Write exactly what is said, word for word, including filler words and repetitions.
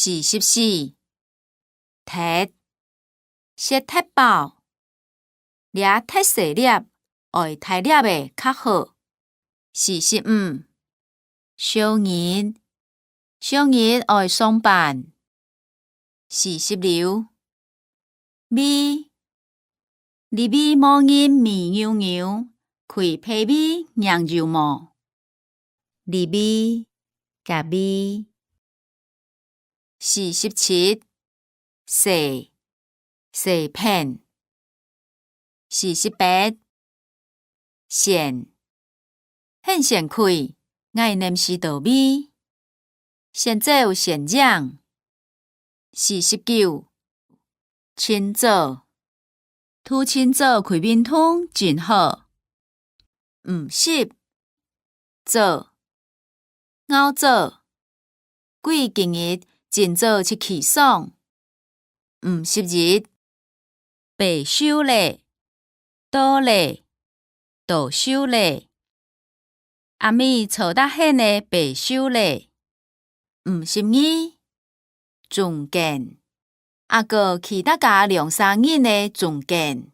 四十四，忒，食忒飽。這忒細粒，愛大粒个較好。四十五，小人，小人愛上班。四十六， 味，這位無人味油油，開別位䀴有無？這位，該位。四十七，洗，洗便。四十八， 選，很選開，𠊎黏時到位。選走選贏。四十九，盡早，渡盡早開運動真好。五十，早， 𠢕早，佢今日真早就起床。五十一，白秀麗，到咧，到秀麗。阿姆坐得很个白秀麗。五十二，中間，阿哥企大家兩儕人个中間。